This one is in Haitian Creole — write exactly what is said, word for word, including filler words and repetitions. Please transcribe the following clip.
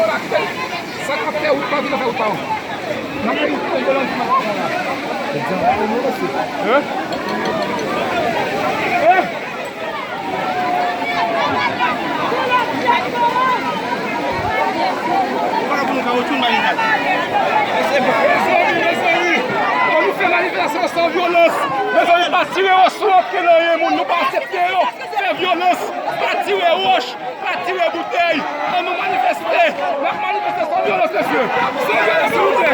Sa k ap fè wout pa vin fè wout pa ou. N ap fè wout pou yon lòt maten la. Hein? Hein? Mezanmi, mezanmi, an nou fè manifestasyon san vyolans. Mezanmi, pa tire wòch sou ankenn anyen moun, nou pa aksepte yo. Fè vyolans, pa tire wòch, pa tire boutèy. An nou manifeste, n ap manifeste san vyolans, mesye. San vyolans, silvouplè.